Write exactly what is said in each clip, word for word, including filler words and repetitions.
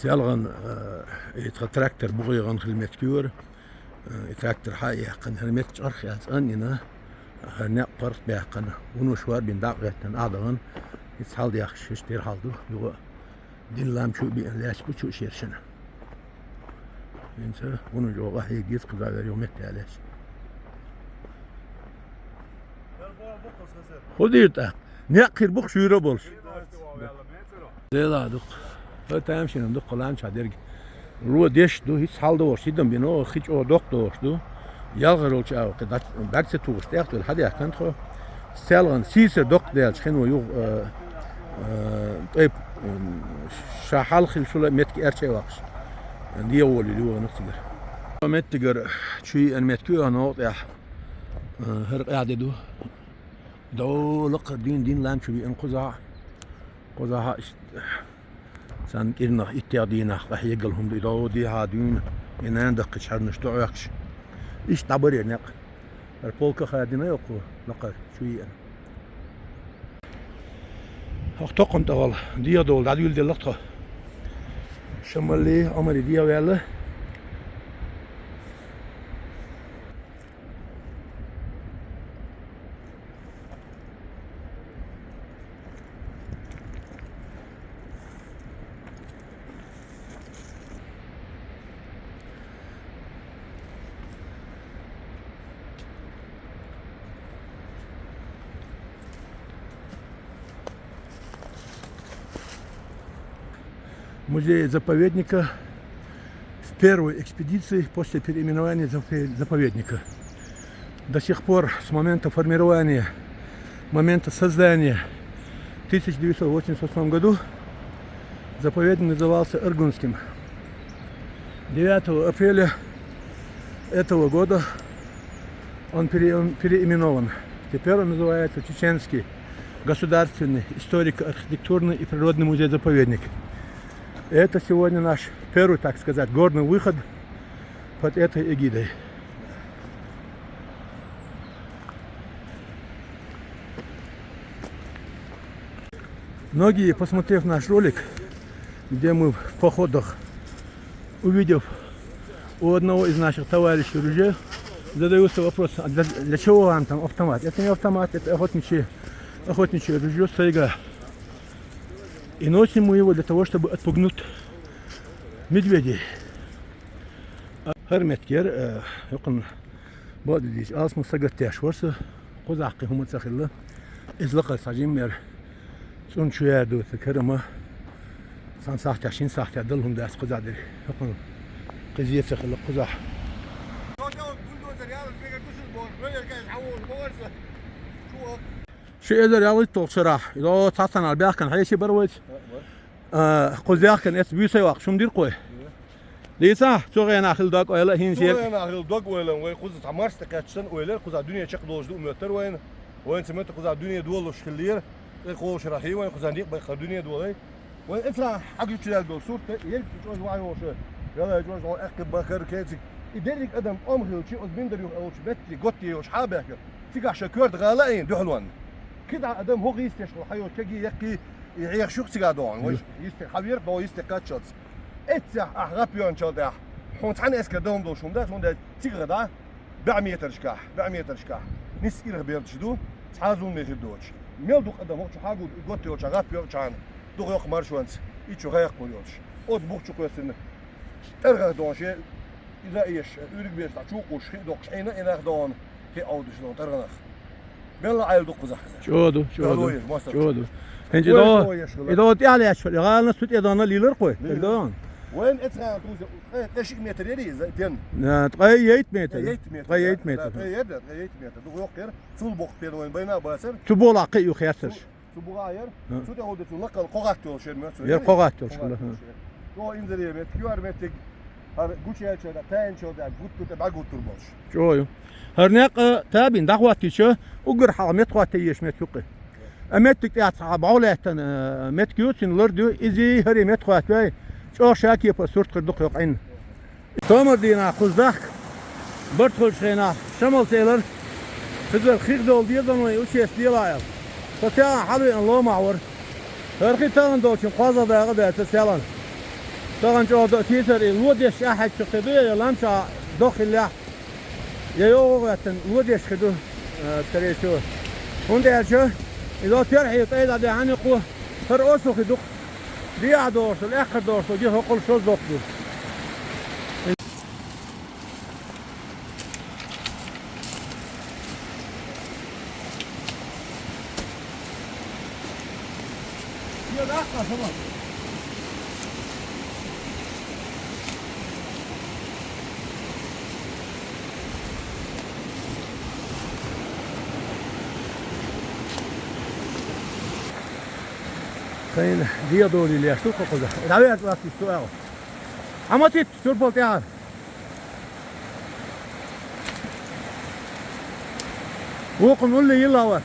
Селган, э, и тха трактор бугӀегӀан хила меттиг яр. Э, и трактор хьа а яьккхина, хӀара меттиг чӀарх яц ан ина, хӀара некъ паргӀат баьккхина, вуно шор бина дӀа а гӀеттина, Ӏа а дахана, иза хьалдаьхкача, иштта тера хьал ду, юха дин лам чу а биъна, лаьцна бу чу а шершина. ХӀинца вуно чӀоагӀа хьегиз кхуза вер юха метта ялеш. Худир тӀаккха. Некъ хир бу-кх шуьйра болуш. Дела дукха. ХӀа, тамашийна дукха лам чу дерг. Ро деш ду, хӀинца хьал догӀуш, сидам бина, хи чӀогӀа доккха догӀуш ду. Ялхара волчу агӀо кхин дац, бӀаьрг ца тухуш, тӀехтуьра хьадаьхкина тхо. Селган сийсара доккха даьлча хино юха, э, э, тӀайп, м, ша хьал хила шула меттиг эрча а ваккхаш. ДегӀа волийла юханах цигара. Меттигара чу йиъна меттиг ю, а новкъа тӀехь, э, хӀара къаьхьа де ду. Дала лакхара дийна дин лам чу виъна кхузахь. Кхузахь иш-, царна кӀирнах иттех дийнахь къахьегал хӀума ду, и дала дехьа дуьйна, и нана даккхачу хьарнаш ду Ӏохкуш. Иштта дӀабарера некъ. ХӀара полка хадина йоккху лакхара чу йиъна. ХӀокху токхана тӀехула дегӀа долу дӀадуьйладелла тхо. Шамалли, Ӏумари дегӀа ваьлла. Музей заповедника в первой экспедиции после переименования запе-, заповедника. До сих пор, с момента формирования, момента создания в тысяча девятьсот восемьдесят восьмом году заповедник назывался Аргунским. Девятого апреля этого года он пере-, он переименован. Теперь он называется Чеченский государственный историко-архитектурный и природный музей-заповедник. Это сегодня наш первый, так сказать, горный выход под этой эгидой. Многие, посмотрев наш ролик, где мы в походах, увидев у одного из наших товарищей ружье, задаются вопросом: «А для, для чего вам там автомат?» Это не автомат, это охотничье, охотничье ружье «Сайга». И носим мы его для того, чтобы отпугнуть медведей. ХӀара меттигера, э, юкъана бакъдерг дийцича, алсам сагатдеш вара со, кхузахь кхин хӀума ца хилла. Иза лакхара схьажимма яра, цӀунна чу яр ду ца карама. Цхьана сахьтехь, шина сахьтехь дала хӀума дац кхузахь дерг. Юкъана кхин зе ца хилла кхузахь. Ши эзар ялхитталгӀачу шарахь, йо, цхьаццанал баьхкина хьеший бара вайца. А, кхузахь яьхкина эцу буьйсай ваккха шуна дира кхой. Дийца, цу гӀенах хила дог-ойла, хӀинца Цу гӀенах хила дог-ойлан вай кхуза цхьа марста кхетча санна ойла яра, кхуза дуьне чекхдолуш ду моьттара вайна. Вайна ца моьтту кхуза дуьне долуш хиллера. Цкъа кхолушарахь вайна кхуза некъ баккхара дуьне долай. Вайн эцна хьагучу даьлла долу сурт, ерг чӀоз ваьхьа йолуш, ялай чӀоз гӀо аьккхи бахар кециг. И дерриг адам ом хилчи, оз миндар юха олучу метте готте йолуш хьа а баьхкира. Цигахь ша коьрта гӀала а йина дуьхьалонна. КхидӀа адам хӀокху йистеш хьайо кеги яккхий, и Ӏехаш юха цига догӀун. Вай йистех хьавера, догӀу йистех кхаччалц. Эццехь ахь гӀап йоьнчал тӀехь. Хьуна цхьана эскар дан долуш хӀума дац, хӀунда аьлча цига гӀа да, бӀе метрашкахь, бӀе метрашкахь. Нис ирах берташ ду, цхьа а зуламе хир доцуш. Мел дукха адам хӀокху чу хьагур, и готта йолча гӀап йоьгӀчхьана, дукха йоккха маршонца, и чу гӀайкхо йолуш. Оцу бух чу кхоьссина, тӀаргӀах догӀуш, иза а еш, уьриг беш дӀа чу кхуш, хи а доккхуш, Ӏийна а инах догӀун. Хи Ӏовдуш догӀун тӀаргӀанах. Мелла Ӏайла ду кхузахь иза. ЧӀогӀа ду, чӀогӀа ду, Дало еш, мастар. ЧӀогӀа ду. ХӀинца Ой, догӀу, Дало еш хила. И догӀу тӀехьа лаьцча, и гӀаланаш цу тӀе догӀна лилар кхой? Лилар. Ил догӀун? Вайн эцхьана туза, ткъе, ткъе шиъ метр яри иза, пен. На, ткъе ейт метр. Ткъе ейт метр. Ткъе ейт метр. Да, ткъе ейт, да, ткъе ейт метр. Ду йоккхер, цул боккха пен вайн байна а бацар. Цу болахь кхин а ю хеттарш. Цу бугӀа яр, Хм. Цу тӀе хӀу ду цу лакхал кхо гӀатта йолуш яр моьтту. Яр кхо гӀатта йолуш хилла, хӀу. Кхо инзаре меттиг, юьхьар меттиг, хӀара гучуяьлча, тайначал даьлла, гуттар тӀе бӀаьгуттар болуш. ЧӀогӀа ю. ХӀара некъ, э, табина дӀахӀоттийча, уггар хьалха меттахӀотта еш меттиг ю-кх. А меттиг тӀехь цхьа бӀов лаьттана, э, меттиг ю, цуьнан лард ю, изий хӀарий меттахӀоттавей, чӀогӀа шакепа сурт хир ду кхо къинна. Томар дийнахь кхуза дахка, барт хуьлучу хенахь, Шамал ца элира, кхузара хих долу деза вайн учуьйста делахь аьлла. Со царна хьалавеана ломахь вара. ХӀара хи тахана долчун кхозлагӀа дакъа даьлла ца царна. Тахана чӀогӀа до-, сийсара и ло деш ахьа хӀеттачух хир ду, я лам чу дохиллехь, я йогӀу гӀеттина ло деш хир ду, э, церечо. ХӀунда аьлча, и до терхье тӀе дӀадехьа хӀанна кху, хӀара осу хи дукха. ДиӀа дохуш, эккхар дохуш, гихӀокхула шозза доккха ду. Тхайна дегӀадолийла еш ду кхуза. ДӀавеа латтийта цу агӀор. Хьан ма титта, турпал тӀехьара. Вукхун улле йилла вара.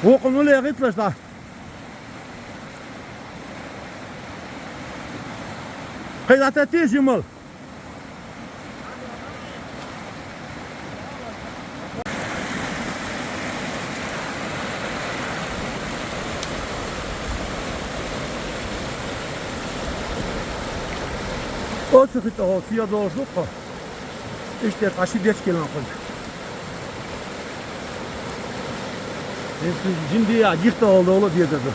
Вукхун улле гӀитлаш дӀа. Кхин дӀатеттий жимал. Оцу хи тӀехула сийсара долуш ду-кх. Иштта цхьа ши дечкелан кхуза. Жиндиа гихта гӀолдовла дезар ду.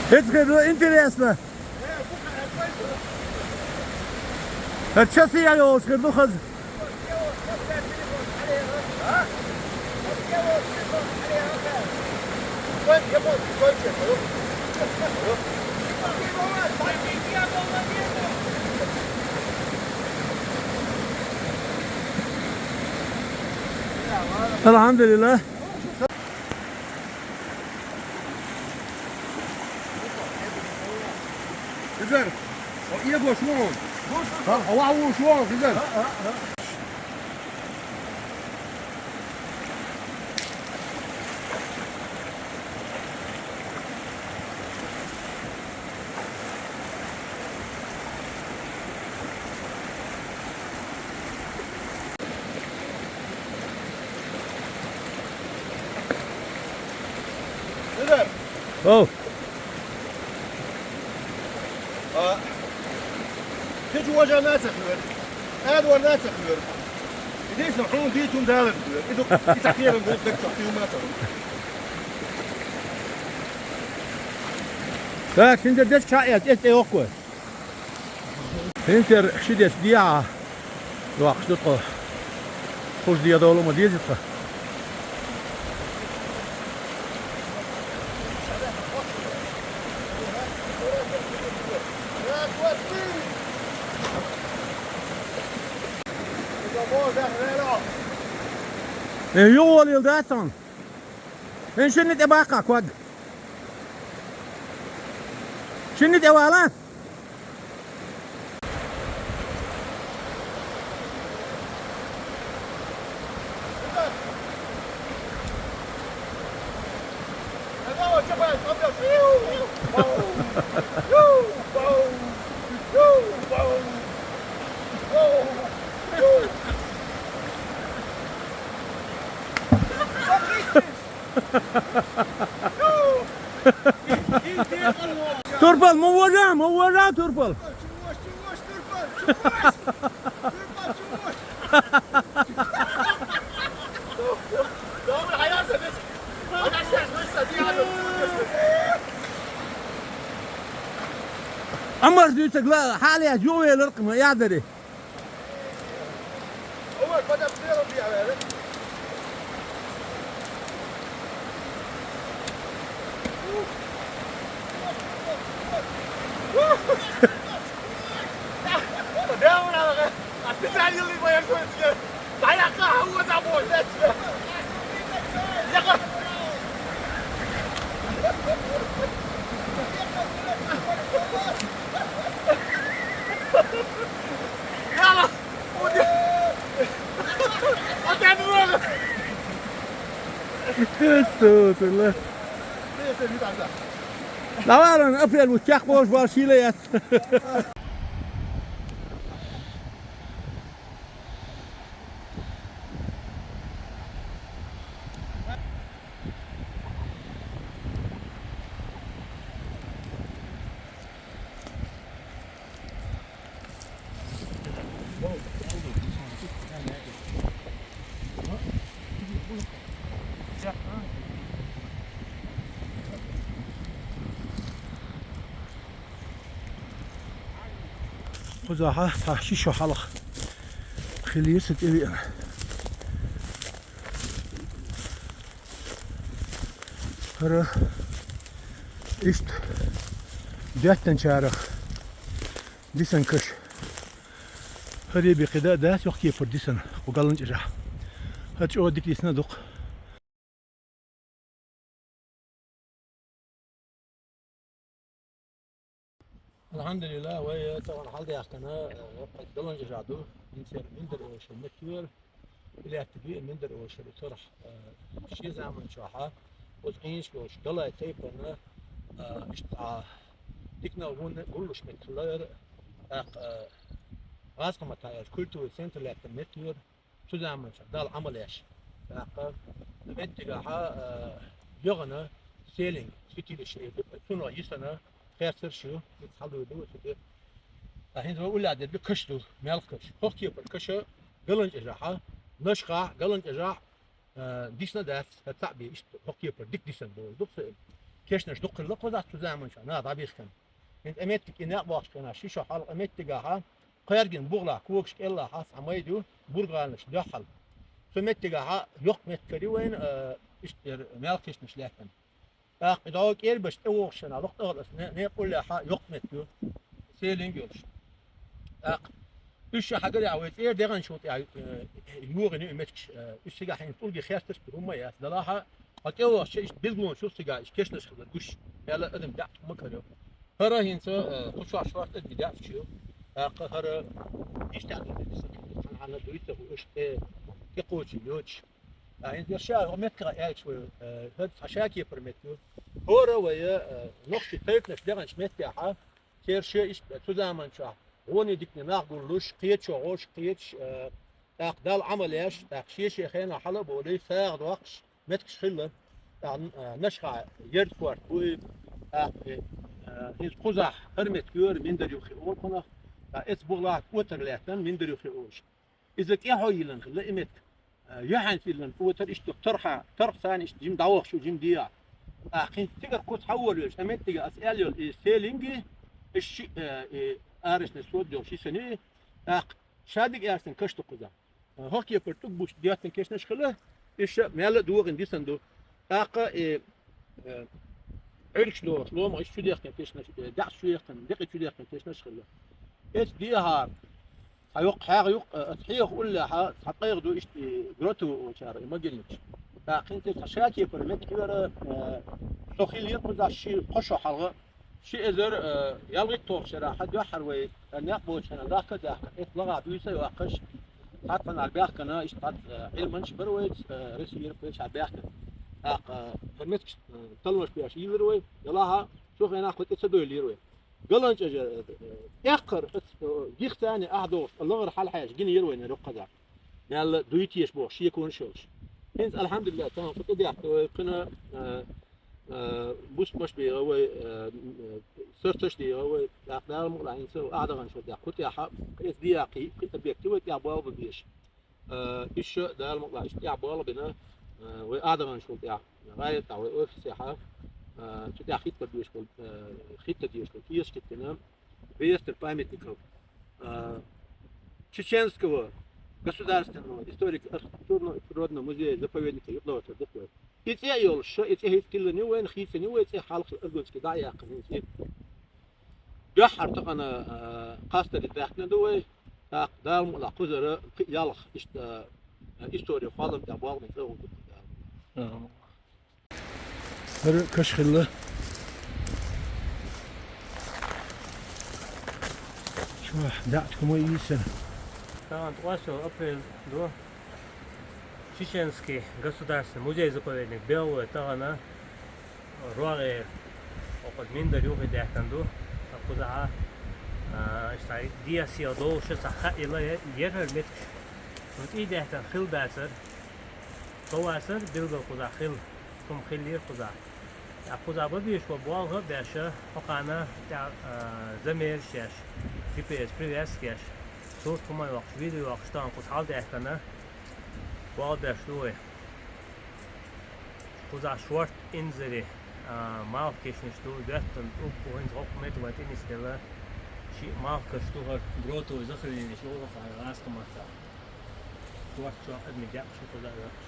ХӀинца хир ду интересно. ХӀара часий йолуш хир ду хаза. Алхьамдулиллах. Хизар, хьо эгош ву хьуна? Хьо, хьо ваха вуш ву хьуна, Хизар? Хизар! Оу! А, кхечу важа нацах хьоьру, адор нацах хьоьру. Единственное, хьуна дийцун далар хьоьру. И ду, и ца кхерам гулт дагчохь хьуьма ца хьуна. Так, хӀинца дечка чхьа а эцна, эцна тӀе йоккху. ХӀинца яра ши дечка дехьа доккхуш ду тхо. Кхуза дегӀадовла ма деза тхо. Э, юхаволийла дац хьуна? ХӀинца шинна тӀе баккха ког. Шинна тӀе вала? Турпал, ма вожа, ма вожа, Турпал! Амарш дуьйцург ла хьалаяьлча, юхавелар-кх ма ядарий. Ту, ту, ла. Давай, ладно, опять вот чак можешь, бар, силы я. Кхузахьа цхьа ши шо хьалха хилира са тӀевеана. ХӀара иштта доьттанчарах дисина каш. ХӀара бекхида а дац йоккха кепара дисина кху ГаланчӀожахь. ХӀара чӀогӀа дика дисина дукха. Алхьамдулиллахь, вай тахана хьалдаьхкина, э, ГаланчӀожахь ду, инсер Миндар олуш меттигара, лаьтта би Миндар олуш царах, э, шен заман чохьа, оцу Ӏийначу йолуш галай тайпана, э, иштта диканал вунна гуллуш меттиг хилла яра, тӀаккха, э, гӀазкхаматахь аьлча культурный центр лаьттина меттигара. Цу заманчохь Далла Ӏамал еш. ТӀаккха меттигахьа, а, йогӀана селинг, святилище эр ду, цунах йисана херцарш ю, иза хьалур ду цу тӀе. Ткъа хӀинца вай уллехь дерг каш ду, мелха каш. ХӀокху кепара каша ГаланчӀожахьа, Нашхахь, ГаланчӀожахь, а, дисна дац, хӀара цхьаъ бен иштта хӀокху кепара дика дисина боху ду-кх со. Кешнаш дукха хилла кхузахь цу заманчохь, наха дӀабихкина. ХӀинца и меттиг и некъ боккхучу хенахь ши шо хьалха и меттигахьа, кхергина бугӀалахь когаш кӀеллахьа цхьа майда ю, бургӀанаш дуьххьал. Цу меттигахьа йоккха меттиг карий вайна, а, иштта дера мелха кешнаш лаьттина. ТӀаккха и дӀо кӀербаш тӀевогӀуш шена локх тӀехула аса не-, некъ уллехьа йоккха меттиг ю, селинг йолуш. ТӀаккха уьш ша хьагарехь вай цӀера дегӀанчул тӀехь, э, йогӀина ю и меттигаш, э, уьш цигахь хӀинца тӀулге хесташ а хӀумма а яц. Делахьа, хьо тӀевахча иштта билгалонаш ю цигахь, иштта кешнаш хилар гуш. Мел а адам даьӀахк ма карайо. ХӀара хӀинца, э, кху чохь шортта адам даьӀахкаш ю. ТӀаккха хӀара иштта а ду, цхьана хьанна дуьйцу, уьш тӀе, тӀекхочун йоцуш. ТӀаккха хӀинца ша хӀокху меттигах аьлча вай, э, хӀара цхьа ша кепара меттиг ю. ХӀора вай, э, нохчий тайпанаш дегӀанчу меттехьа, церан шен иштта цу заманчохь гӀоне дикане нах гуллуш, кхечо гӀош кхечаш, э, тӀаккха Далла Ӏамал еш, тӀаккха шен-шен хенахь хьала а болий, сагӀа доккхуш меттигаш хилла. ТӀаккха, э, Нашхахь ярда корта буй, тӀаккха, э, хӀинца кхузахь хӀара меттиг яра, Миндар юххе олу кхунах, тӀаккха эцу бугӀалахь кӀотар лаьттина, Миндар юххе олуш. Иза тӀаьхьо йиллина хилла и меттиг. Э, юьхьанца йиллина кӀотар иштта торхьа, торхьа санна иштта жима дӀавахча, жима дехьа. ТӀаккха хӀинца цигара кхуза хьаволавелча, и меттига аса аьлла йолу и селинги, и ши, э, и арашна сод йолу ши сани, тӀаккха шадерг аьрсина каш ду кхуза. Э, хӀокху кепара тӀулг буш доьттина кешнаш хилла, и ша мелла а догӀина дисина ду. ТӀаккха и, э, Ӏуьргаш дохуш, ломах иштта чу дехкина кешнаш, э, даьӀахкаш чу яьккхина, декъий чу дехкина кешнаш хилла. Эцу дехьа цхьа йоккха хьагӀ ю-кх, э, аса хьеха уллехьа, цхьа ткъайгӀа ду иштта и гроту олучара, и могильникаш. ТӀаккха хӀинца цхьа ша кепара меттиг яра, э, со хиллера кхузахь ши, кхо шо хьалха, ши эзар, э, ялхитталгӀачу шарахь дуьххьара вай, э, некъ боцучу хенахь дахка а даьхкина, эцу лагӀа буьйса а йоккхуш, цхьацца нах баьхкина, иштта цхьацца, э, Ӏилманчаш бара вайца, э, Россера кхечахьа баьхкина. ТӀаккха, э, хӀара меттигаш, э, талламаш беш йиллира вай, делахьа, цу хенахь кху тӀе ца дойлира вай. ГаланчӀожа, э, эккхар, э, гихцани ахь догӀуш, лагӀар хьалахьежа гина яра вайна руккхаза. Мелла дуй теша бохуш, шеконаш йолуш. ХӀинца, алхьамдулиллахӀ, тахана кху тӀе даьхкина вай, кхина, э, э, бусмаш бегӀа вай, э, э, сарташ дегӀа вай, тӀаккха Дала мукъалахь хӀинца ахь даханчул тӀехь кху тӀехьа, эс дияккхий, кхин объект вай тӀехь болба беш. Э, уьш Дала мукъалахь иштта тӀехь болх бина, э, вай ӀадагӀанчул тӀехь, гӀайрат тӀехь вай офисехьа, э, цу тӀехь хӀитта дезаш болу, э, хӀитта дезаш болу кехаш хӀиттина, реестр памятников, э, Чеченского государственного историко-архитектурного и природного музея заповедника юкъадовлар дукха вай. И цӀе а йолуш, и цӀе хӀинца тиллина ю вайна, хийцина ю вай цӀе хьалха Аргунский дӀа а яьккхина хӀинца и. Дуьххьара тахана, а, кхастаре даьхкина ду вай, тӀаккха Дала мукъалахь кхузара кхин а ялх иштта, а, история кхоллам тӀехь болх бина цӀа гӀур ду Дала. ХӀара каш хилла. Чохь даьӀахк хӀума йийсина. Тахана ткъош йолу апрель ду. Чеченский государственный музей-заповедник Белое тӀагӀана рогӀера, окхаза миндар юххе даьккхана ду. Кхузахьа, а, иштта дӀасаелла долуш цхьа хьаъ йилла е-, яра хӀара меттигаш. ХӀунда и даьккхана хилла дацара, со вацара билггал кхузахь хилла, хӀума хиллера кхузахь. ТӀаккха кхузахь бан безаш болу болх а беш, хӀокхарна тӀехь, а, замераш еш, G P S привязка еш, сурт хӀума йоккхуш, видео йоккхуш, тахана кхуза хьалдаьхкина болх беш ду вай. Кхузахь шортта инзаре, а, малх кешнаш ду, доьттина уггар хӀинца хӀокху метта вайн тӀе нисделла шиъ малх каш ду хӀара, гротовый захоронение йолу хӀара гӀазкхийн маттахь. Шортта чохь адамийн декъаш ю кхузахь йоккхуш.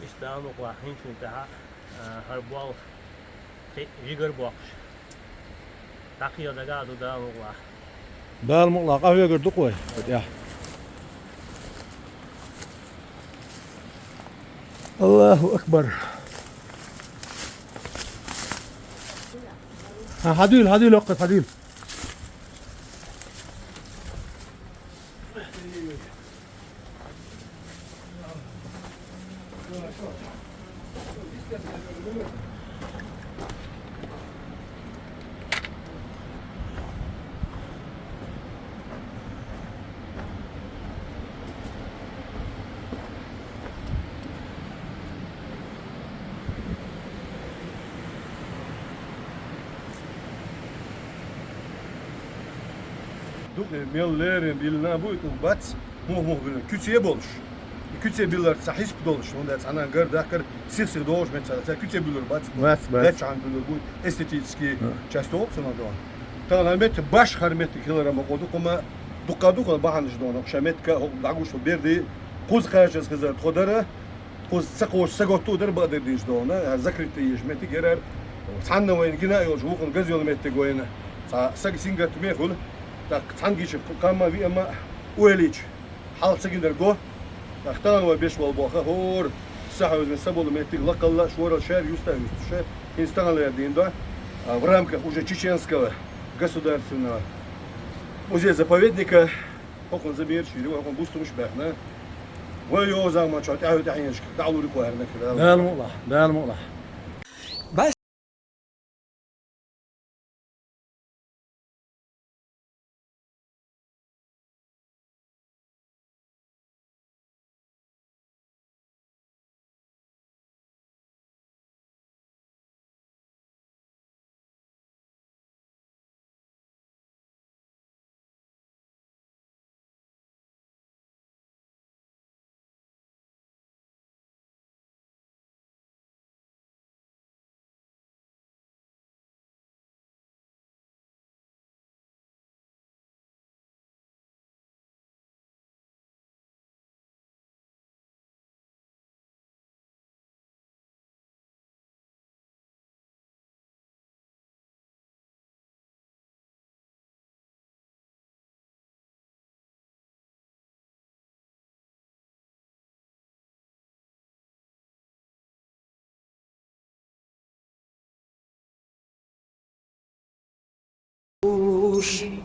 Иштта Дала мукъалахь хӀинцул тӀаьхьа, а, хӀара болх кхин а жигара боккхуш дӀакхайкха дагахь а ду Дала мукъалахь. Дала мукъалахь къахьоьгур ду-кх вай, тӀаьхьа. Аллаху акбар. Хьа, хьадийла, хьадийла, хьадийла. Дукха мел леррина биллина а бу и тӀулг, бац, муха-муха биллина, куьце а болуш. И куьце биллар цхьа хьисап долуш, хӀунда аьлча цхьана гар дахкар сих-сиха догӀуш меттиг, цхьа куьце буьллур бац. Бац, бац. Леччахьана буьллур бу, эстетический часть олу цунах догӀу. Тахана меттиг баш хӀара меттиг хилар а бакъо ду, хӀума дуккха а ду хӀара бахьанаш догӀу, ша меттиг а хӀокху дӀагуш бу берди, кхуза кхачаза хезар тхо дара, кхуза ца кхочуш саготта а дара, бакъдерг дийцича догӀу, хӀара закрытый езаш меттиг яра хӀара. Цхьанна вайна гина а йолуш, вукхунна газа йолу меттиг вайна. Цхьа сага сингаттаме а хуьлу, тӀаккха цхьана гича кхамма а виъ а ма а ойла йича. Хьалха ца гинарг го, тӀаккха тахана вай беш болу болх а хӀора са хьевзина са болу меттиг лакхалла а, шоралла а шаьра юста а юстуш, хӀинца тахана лерина дийна до, а, в рамках уже Чеченского государственного музея-заповедника, хӀокхунна замераш йира, хӀокхунна бустамаш а баьхна. Вай йоза ма чохь тӀаьхьа тӀаьхьенашка дӀалур ю кху хӀара меттиг. Дала мукъалахь, Дала мукъалахь.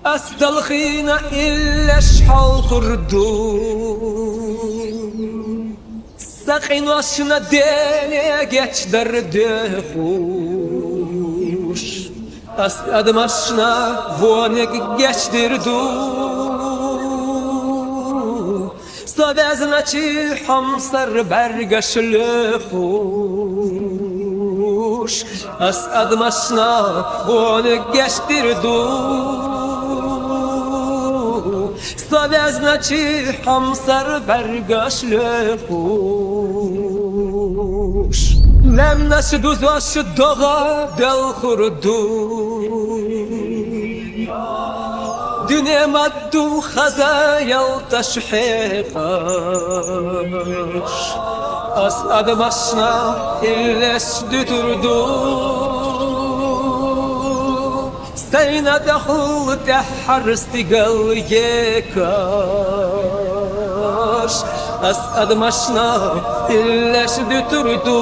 Ас далхийна иллеш хьалхур ду. Сан къиношна Деле гечдар доьхуш, ас адамашна вониг гечдир ду. Со везначи хьомсара бӀаьргаш лоьхуш, ас адамашна вониг гечдир ду. Со везначи хьомсара бӀаьргаш лоьхуш, лаьмнаш дузош догӀа доьлхур ду. Дуьне ма ду хаза ялташ хьекъаш, ас адамашна иллеш дуьтур ду. Сайна тӀехула тӀаьххьара стигал екаш, ас адамашна иллеш дуьтур ду.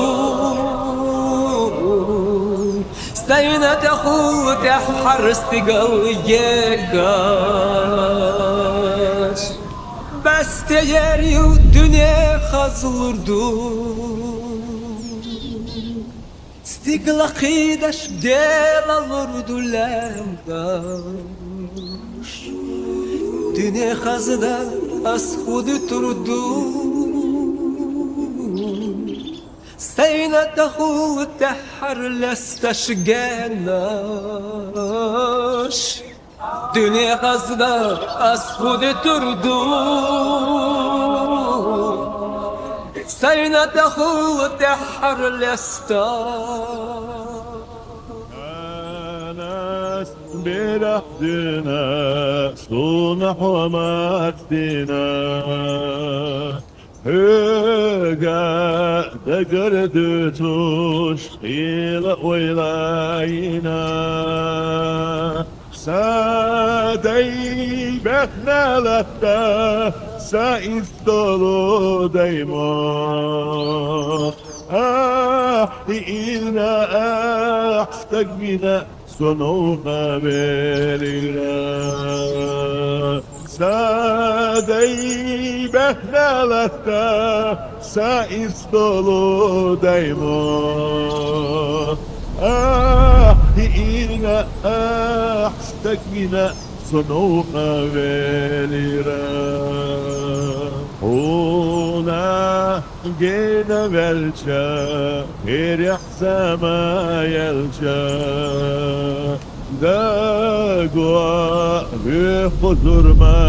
Сайна тӀехула тӀаьххьара стигал екаш. Пастеер ю дуьне хазлурду, стигла кхийдаш делалурду лемдаш. Дуьне хазда ас худи турду, сайна тахул тӀеххьар лесташ генаш. Дуьне хазда ас худи турду, сайна тахул тӀеххьар лесташ. Анас берах дуьне, суна хьо мацдина. Хьоьга дагардуьтуш хила ойла йина. Са дай баьхна латта, са ирс долу дай мо. Ахь хиъна, ахь стаг вина, со новкъа велира. Са дай баьхна латта, са ирс долу дай мо. Ахь хиъна, ахь стаг вина, со новкъа велира. Хьуна гена ваьлча, хӀирехь зама яьлча, даго хьоьга хузур ма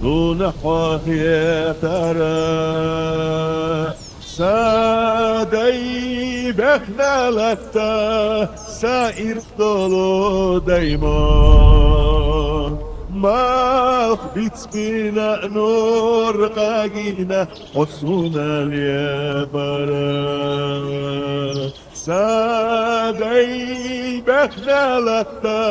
суна хьо хетара. Са дай баьхна латта, са ирс долу дай мо. Малх бицбина, нур къагийна, хьо суна лепара. Са дай баьхна латта,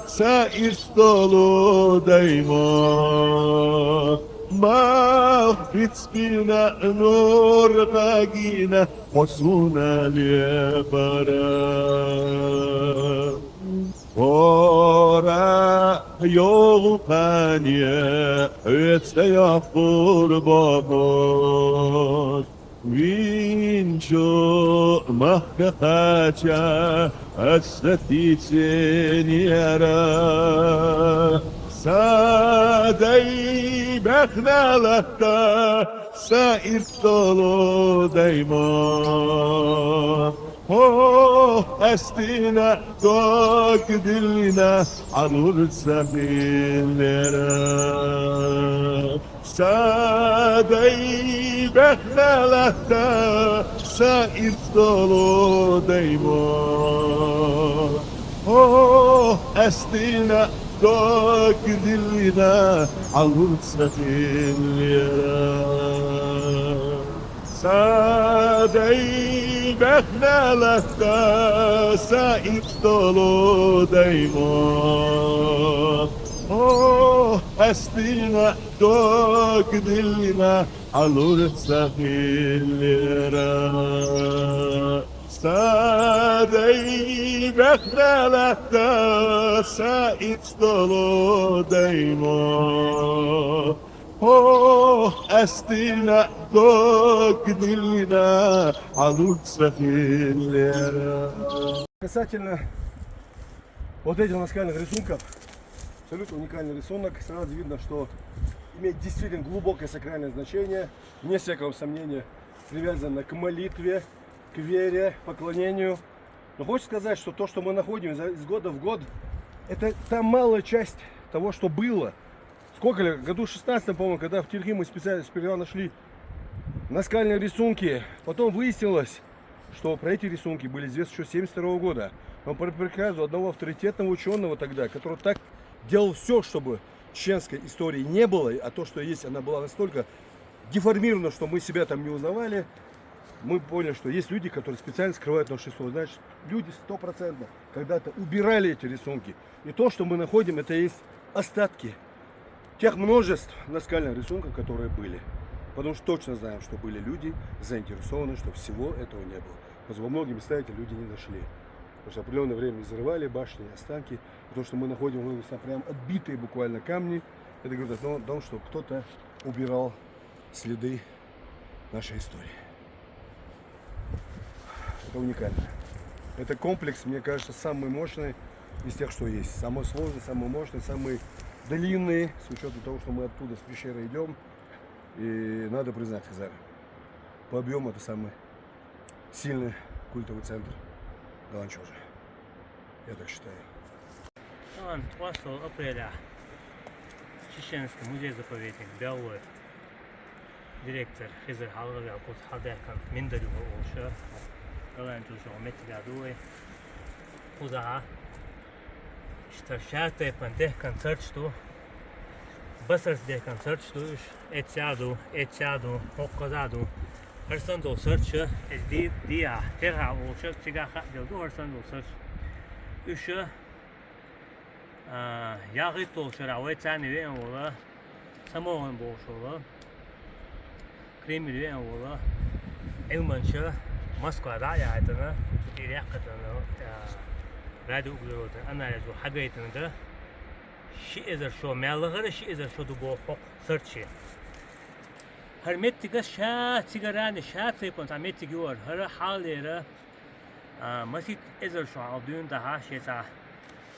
са ирс долу дай мо. Малх бицбина, нур къагийна, хьо суна лепара. ХӀора йогӀу кхане хьоьца йоккхур бохуш, винчу махка кхача аса тицинера. Са дай баьхна латта, са ирс долу дай мо. Хьо къаьстина, дог диллина, Ӏалур ца хиллера. Са дай баьхна латта, са ирс долу дай мо. Хьо къаьстина, дог диллина, Ӏалур ца хиллера. Са дай баьхна латта, са ирс долу дай мо. Хьо къаьстина, дог диллина, Ӏалур ца хиллера. Са дай баьхна латта, са ирс долу дай мо. Хьо къаьстина, дог диллина, Ӏалур ца хиллера. Касательно вот этих наскальных рисунков, абсолютно уникальный рисунок. Сразу видно, что имеет действительно глубокое сакральное значение, вне всякого сомнения, привязано к молитве, к вере, поклонению. Но хочется сказать, что то, что мы находим из, из года в год, это та малая часть того, что было. Сколько лет? Году шестнадцатом, по-моему, когда в Тельги мы специально сперва нашли наскальные рисунки, потом выяснилось, что про эти рисунки были известны еще семьдесят второго года. Но по приказу одного авторитетного ученого тогда, который так делал все, чтобы чеченской истории не было, а то, что есть, она была настолько деформирована, что мы себя там не узнавали, мы поняли, что есть люди, которые специально скрывают нашу историю. Значит, люди стопроцентно когда-то убирали эти рисунки. И то, что мы находим, это есть остатки тех множеств наскальных рисунков, которые были. Потому что точно знаем, что были люди заинтересованы, что всего этого не было. Потому что во многих местах эти люди не нашли. Потому что определённое время взрывали башни, останки. И то, что мы находим, мы прям отбитые буквально камни, это говорит о том, что кто-то убирал следы нашей истории. Это уникально. Это комплекс, мне кажется, самый мощный из тех, что есть. Самый сложный, самый мощный, самый длинный, с учетом того, что мы оттуда с пещеры идем. И надо признать, Хизар, по объему это самый сильный культовый центр Галанчожа. Я так считаю. Ан тӀоасал апрель Чеченский музей-заповедник Белой директор Хизар Халгавял кус хьалдаьккхант миндалюга олуша. Галанчожа метта ду вай. Кхузахьа иштта шатайпан дехкан царч ду. Басарца дехкан царч ду уьш. Эцця ду, эцця ду, хӀоккхаза ду. ХӀара санна долу царч, эс ди-, диа, терхьа олуша, цигахь хаа делла ду хӀара санна долу царч. Уьш, а, ялхитталгӀа шарахь вай царна веана волу, Самогон бохуш волу, Кремль веана волу, Ӏилманча Москва дӀа а яхьийтина, и рекхатана, а, радиоуглеродный анализ хьагайтина, ши эзар шо мел лахара, ши эзар шо ду боху хӀокху царче. ХӀара меттигаш ша цигарани, ша цайпан цхьа меттиг ю хӀара. ХӀара хьаллера, а, масийтта эзар шо хьалха дуьйна дахьа шен цхьа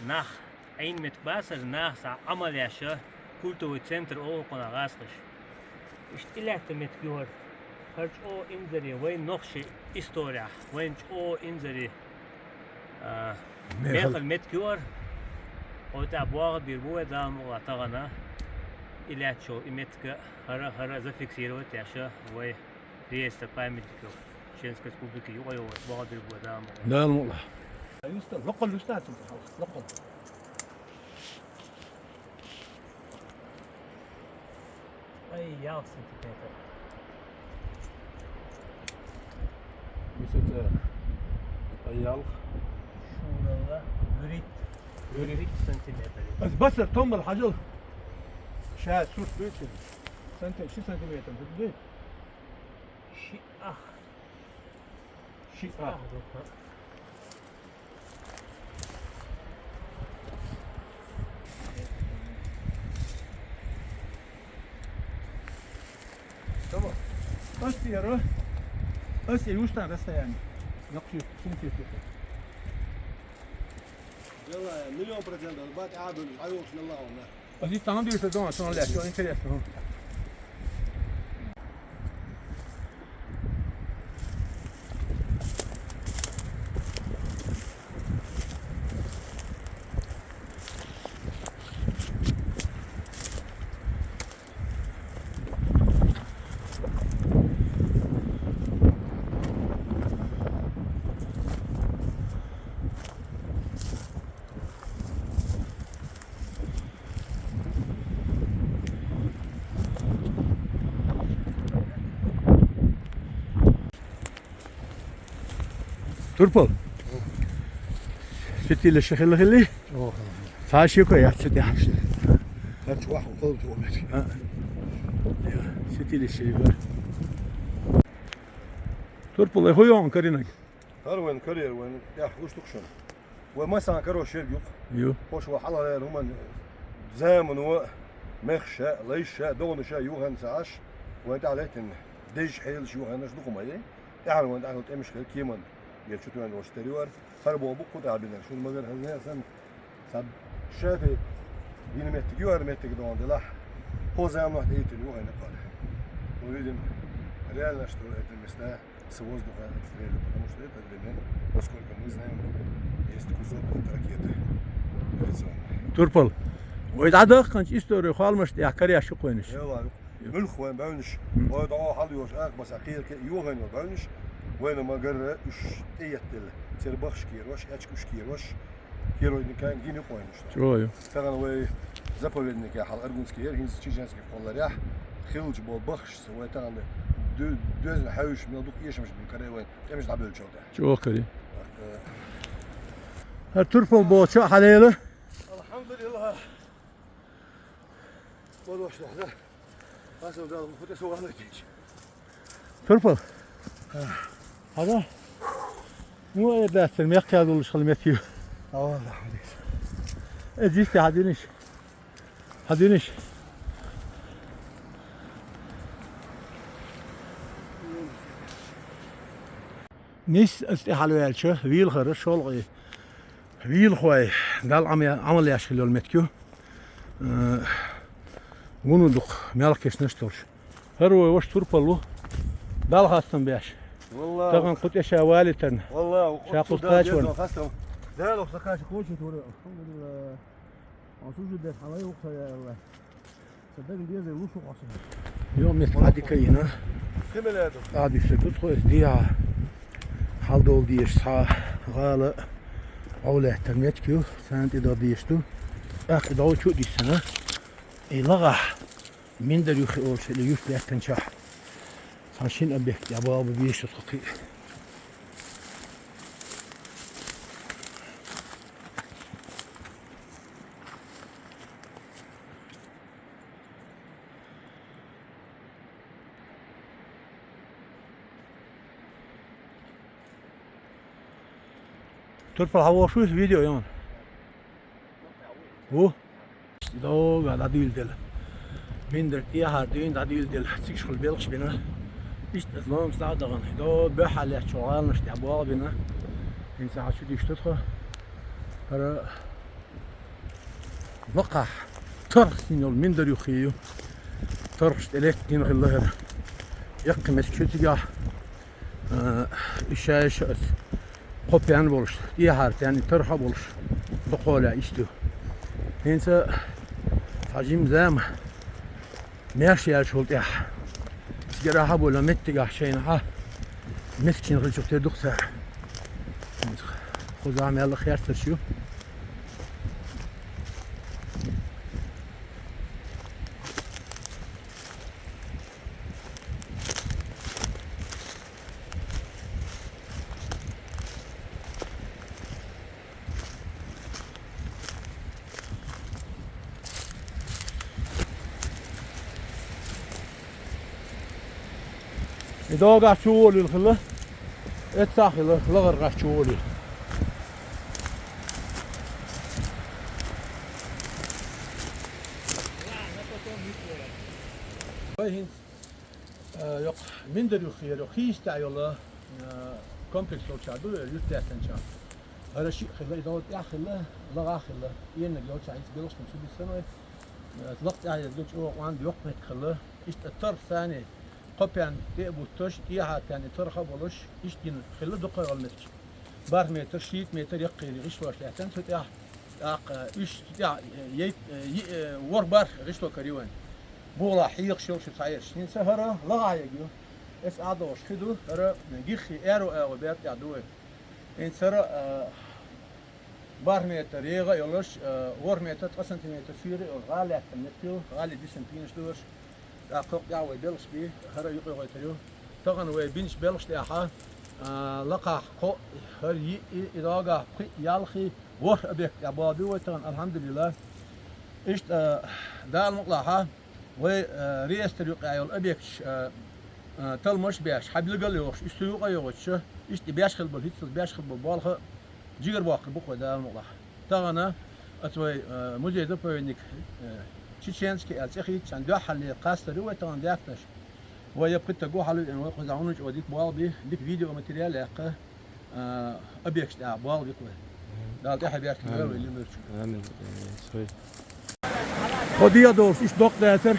нах Ӏийна меттиг бацара, нах цхьа Ӏамал еш, культовый центр олу кхунах гӀазкхаш. Иштта и лаьтта меттиг ю хӀара. ХӀара чӀогӀа инзаре вайн нохчийн исторехь, вайн чӀогӀа инзаре, а, мехала, мехала меттиг ю хӀара. Оцу тӀехь богӀу бийр бу вай Дала мукъалахь тахана. И лаьтташ йолу и меттиг хӀара, хӀара зафиксировать еш вай реестр памятников Чеченской Республики юкъа йолуш богӀу бийр бу вай Дала мукъалахь. Дала мукъалахь. Юста, локхал, юста, локхал. Ай, ялх сантиметр. Высота ай ялх. Шуралла, вуьрхӀитта. ВуьрхӀитта сантиметр. Ас басар томмал хьажал. Ша сурт дуьйцу. Санти-, ши сантиметр дуьйцу. Ши ах. Ши ах. Ах, дукха. Ас яра. Ас я юстан расстояние. Нокхи, синтетика. Делаем миллион процентов. Бать, а, дуль, а, уж на лаву, на. А здесь там дверь, что, что интересно. Турпал. Светилище хилла хилли? Охо. Цхьа шико яц цу тӀехь. Хачу ваху кол ту мет. А. Светилище ю. Турпал, хӀу йогӀун каринаг? ХӀара вайн карьера, вайн тӀехь гуш ду-кх шуна. Вай массан каро шерг ю-кх. Ю. Хьош вай хьалхалера хӀуманна замано, мехша, лайша, догӀанаша юханца Ӏаш, вайн тӀехь лаьттина дезаш хьелаш юханаш ду-кх ма е. ТӀаьхьара вайн тӀехь тӀемаш хир кеман, я чу тоьна волуш тера ю хӀара. ХӀара боху бу кху тӀехь бинарг. Шуна магар хазна а санна, цхьа шафе вина меттиг ю хӀара меттиг догӀана делахь, хӀо заманахь тӀейтина ю хӀайна кхара. Мы видим реально, что это места с воздуха обстреливают, потому что это элемент, насколько мы знаем, есть кусок от ракеты авиационной. Турпал. Вай дӀадахканчу история холмаш тӀехь кареш ю кхойнаш. Яла, муьлх вайн баьвнаш, вай дӀо хьал йош, акха баса кхера ке йохайна вай баьвнаш, вайна ма-гарра уьш тӀееттелла, церан бахаш кхерош, аьчка уьш кхерош, кхеройна кайн гина кхойнаш. Чо ю. Тахана вай заповеднике хьал Аргунский ер, хӀинца Чеченский кхолларехь, хилча бо бахаш, Вай тахана ду-, доьзна хьаьвсаш мел дукха эшамаш бина каре вайн, тӀемаш дӀабевллачул тӀаьхьа. ЧӀогӀа каре. ХӀара Турпал бохучо хьалела. Алхьамдулиллах. Бадош дахьа. Хасан Дала, хӀу тӀе со вахана кийча. Турпал. Хьада? Ну, э, дацар, меккхя долуш хала меттиг ю. Аллах, алхьамдулиллах. Э, дисте хьадиниш. Хьадиниш. Нийсса ас тӀехьа ваьлча, вийлахара шолгӀа вийлахой Далла Ӏама-, Ӏамал еш хила йола меттиг ю. Э, гуна дукха мелхкешнаш долуш. ХӀара вай ваша Турпал ву. Далла хастам беш. Валлахь. Тахана кху тӀе ша валийтарна. Валлахь, ша кхуза кхача варна. Дала хастам. Дала хастам кхача кхочун тура. Алхамдулиллахь. Аса уже деш хьалай вукха я Аллах. Ца даг деза лушу хасам. Йо, мис хьадика йина. Кхимеледу. Адиса ду тхо эс диа. Хьал дол деш цхьа гӀала. Гьавлеттан меттиг ю, царна тӀе дан деш ду. ТӀаккха и долчу а диссина. И лагӀахь. Миндар юххе олуш хила юьрт лаьттанчохь. Цхьа шина объект я баба бийша тхо кхин. Турпал хьан вохуш ву, видео йон? Ву? Дога дӀадуьйладелла. Миндар тӀехьара дуьйна дӀадуьйладелла. Цигахула белхаш бина. Иштта аса ломца дӀа а дахана. До баьхьа лаьттачу гӀаланаш тӀехь болх бина. ХӀинца хьан чу диш ду тхо? ХӀара лакхахь. Тарх син йолу миндар юххе ю. Тархаш тӀе леттина хилла хӀара. Яккхий меттиг ю цигахь. А, и шайша аса кхо пен болуш, тӀехьара пен, и тарха болуш, дукхолехь иштта ю. ХӀинца цхьа жима зама маьрша яьллачул тӀехь. Цигара хьаболу меттигахь шайна хьа, меттигаш хилчух тера ду-кх цара. ХӀинца кхузахь мел херцарш ю. И догахь чу волийла хилла, эццахь хилла, лахара гӀаш чу волийла. Вай хӀинца Э, йоккха миндар юххера, йоккха хийста йолу, э, комплекс йолчохь ду, юьртдаьттанчохь. ХӀара шиъ хилла, и догӀу тӀехь хилла, лагӀа хилла, иеннаг йолчохь, иза белхаш ма шу биссана вай. Э, лакха тӀехь еза чӀогӀа къонда йоккха меттиг хилла, иштта тарх санна, кхо пен тӀе а буттуш, тӀехьа пен и тарха а болуш, иштта дина хилла дукхайгӀал меттиг. Барх метр, шийтта метр яккхий гӀишлош лаьттина цу тӀехь. ТӀаккха уьш цу тӀехь, э, ей-, э, йиъ, э, ворхӀ-бархӀ гӀишло карийна вайн. БугӀалахь хьехаш йолуш ю цхьаерш. ХӀинца хӀара лагӀа ю. Эс ӀадогӀуш хи ду, хӀара гиххий аьрру агӀо бер тӀехь ду вай. ХӀинца хӀара, э, барх метр егӀа а йолуш, э, ворхӀ метр ткъа сантиметр шуьйра а йолуш, гӀала лаьттина меттиг ю, гӀали дисина пенаш ду хӀорш. ТӀаккха кхокъ тӀехь вай белхаш бий, хӀара юкъа гӀойтур ю. Тахана вай бинчу белхаш тӀехьа, а, лакхахь кхоъ, хӀара йиъ, и догахь пхиъ, ялхий, ворхӀ объект тӀехь болх бу вай тахана, алхьамдулиллахь. Иштта, а, Дала мукъалахь, вай, а, реестр юкъахь йолу объекташ, а, а, талламаш а беш, хьан билгал а йохуш, уьш цу юкъа а йохуьйтуш, иштта и беш хила болу, хӀинццалц беш хила болу болх а, жигара боккхур бу-кх вай Дала мукъалахь. Тахана оцу вай, э, музей-заповедник, э, Чеченский аьлла цӀе хийцча, дуьххьарлера кхастар ю вай тахана даьхнаш. Вай я пхи таг ву хьалавеана, вай кхузахь хӀунда чӀогӀа дика болх бий, дика видеоматериал яккха, э, объекташ тӀехь болх бу-кх вай. Дала тӀаьхье бертахь вай лимирчу. Амин. Амин. Сой. Кхо дегӀ долуш, иштта доккха дацара.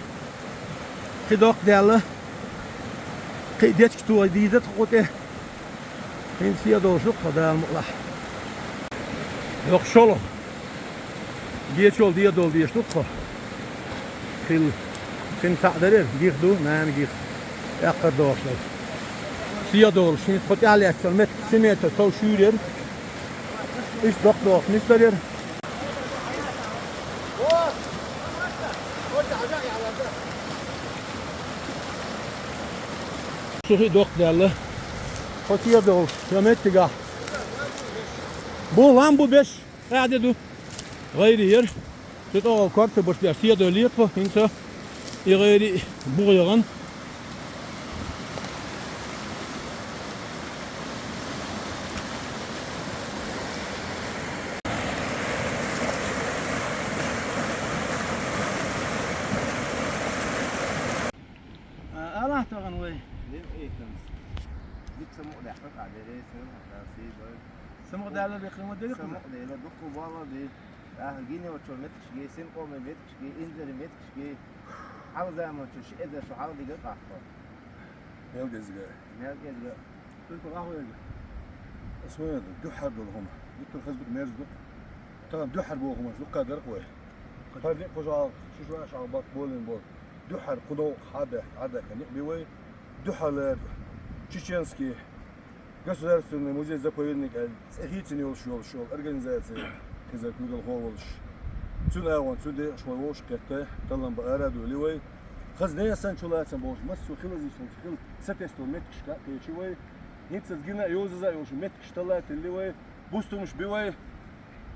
Кхин доккха даьлла. Кхин дечка тоха дийза тхо кху тӀе. ХӀинца сен долуш ду тхо, Дала мукъалахь. Йоккха шолгӀа. Гечол дегӀ долу дезаш ду тхо. Хилла. Кхин цхьаъ дарера, гих ду, нана гих. Эккхар дохуш дара. Сен долуш, хӀинца тхо тӀаьхьа лаьттачу метр, ши метр сов шуьйра яра. Иштта доккха дохуш нисдарера. Сухий доккха даьлла. Хо те долуш, я меттигахь. Бу, лам бу беш, къаьде ду. ГӀайре яра. Цу тӀе корта баш беш, те долу летахо, хӀинца и гӀайре бугӀегӀан. А, алахь тахана вай. Ца мукъ даьккха къадере, сен хьатаси бай. Ца мукъ даьлла бекхи ма дели Ца кхуна? Мукъ дела, дукха балла ди. Ахьа гине вачо меткашге, сен къоме меткашге, инзаре меткашге. Хьал заман чу ши эзар шу хьал дига къахто. Мел гезга. Мел гезга. Только ахуй. Асоя дуьххьар долу хӀума. Дуттар хаза ду, мерза ду. Тагам дуьххьар боху хӀумаш дуккха даркъ вай. Хьарни кхужал, шуш ваш ал бат болин бол. Дуьххьар кхудо хьабе, хьабе кани би вай. Дуьххьар лер. Чеченский государственный музей-заповедник аьлла, цӀе хийцина йолуш, йолуш, йолу организация, хизар куьйгалхо волуш. Цуьнан агӀон, цуьнан декъашхой вовшах кхетта, таллам ба ара дуьли вай. Хаза несан чулацам болуш, массо хила зийчалча хила сатесто меттигашка кхечи вай. ХӀинца гина а йозаза а йолуш меттигаш талла тилли вай. Бустумаш би вай.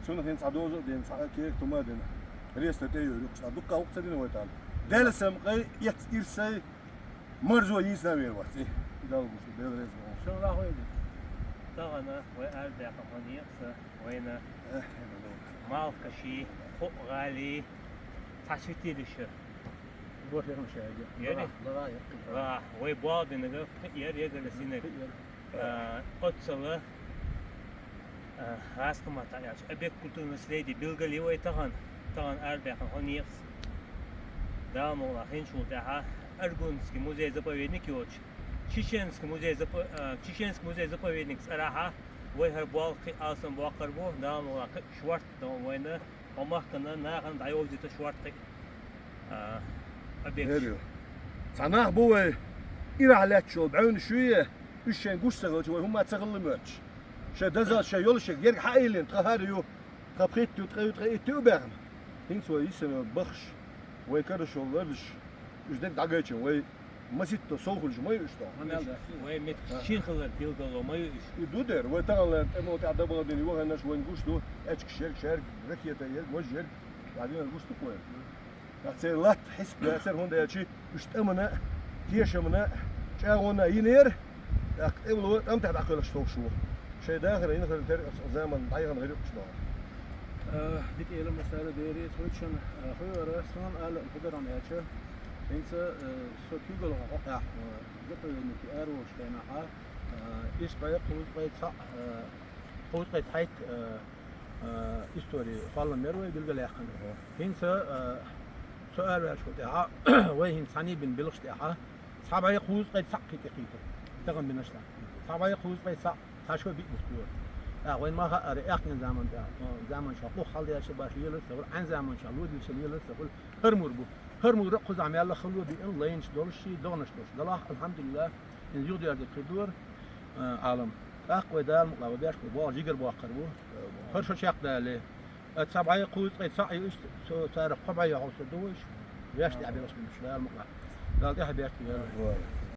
Цунах хӀинца а доза а дина, цхьа а кек тума а дина. Реста тӀе йойрукхаш, дуккха вукху ца дина вай тан. Дела сам къай, эц ирсай, марзо йийцина вер вац. И, Дала гуш, Дела реза вон. Шун лахойди. Тагана вай ардякъа хан екъса, вайна. Эх, хӀема догу. Малкаши, ху гӀали, цхьа святилище. Бо хӀерам шайга. Яри? Ла, ла, ла, якъи. Ла, вай бал бинага, яр ягара синаг. Яр. А, оццала, а, гӀаскамат аьлча, объект культурного наследия билгали вай таган, таган ардякъа хан екъса. Дала мукъла хинчул тӀаьхьа Аргунский музей-заповедник йоцуш. Чеченский музей-запо-, а, Чеченский музей-заповедник цӀарахьа вай хӀара болх кхин алсам боккхар бу, Дала мукъла кхин шорта дон вайна, хӀо махкана нахана дӀайовзийта шорта кхин, а, объект. Хер ю. Цхьа нах бу вай, ирахь лаьтташ йолу бӀаьвнаш ю е, уьш шайн гуш ца хилча, вай хӀумма ца хилла моьттуш. Шайн дазал, шайн йолу шег ерг хьаийлина, тхан хӀара ю, тхан пхийтта ю, ткъе ю, ткъе итт ю баьхна. ХӀинца вай йисина бахаш, вай караш йолу лардаш, уьш дерг дӀагайчина, вай маситто сов хуьлуш ма ю уьш тоху. Вай мет шин хилар билгало ма ю уьш. И ду дер, вай таханлера тӀе мо тӀехь дабагӀа дина юханаш вайн гуш ду, эчкаш ерг, шерг, ракета ерг, важа ерг, дӀадинар гуш ду вай. Ткъа церан латта хьисап дацара, хӀунда аьлча уьш тӀамана, тешамана, чӀагӀона йинера, тӀаккха тӀемало тӀам тӀехь дӀакхоьллуш товш ву. Шайн дахар, йинхар тера заман дӀаяхана гӀирюкхаш доху. Э, дика Ӏелам масала дерриг а хуьйцуш, э, хуьйара, суна ала хӀун даран аьлча, хӀинца, э, со куьйгалхо хьокъехь, э, заповеднике араволуш хенахьа, э, исс бӀе кхузткъе цхьаъ, э, кхузткъе цхьайтта, э, э, истори холлам яра вай билгалъяьккхина. ХӀинца, э, со араваьллачул тӀаьхьа, вай хӀинца цхьаьний бина билгаш тӀаьхьа, цхьа бӀе кхузткъе цхьаъ кхин тӀе кхийтира. Тахана бинарш тӀехь. Цхьа бӀе кхузткъе цхьаъ, цхьа шо биъ бутт бора. ТӀаккха вайн ма хаьара, аьхкан заман тӀехь, э, заманчохь къух хьалдаьлча баш лелар ца хуьлу, Ӏаьн заманчохь лодилча лелар ца хуьлу, хӀара мур бу. ХӀара мур а кхузахь мел хало бу, лайнаш долуш, догӀанаш долуш. Делахь, алхьамдулиллахӀ, хӀинца юхадоьрзург хир дора, э, Ӏалам. ТӀаккха вай Дала мукъ лахь, вай беш вай боху жигар боккхар бу. ХӀара шо чекхдале. Э, цхьа бӀе кхузткъе цхьаъ ю иштта, со царах кхо бӀе йохьу со ду вайш. Веш тӀехь белаш бинаш, Дала мукъ лахь. Дала тӀехь бертта вела.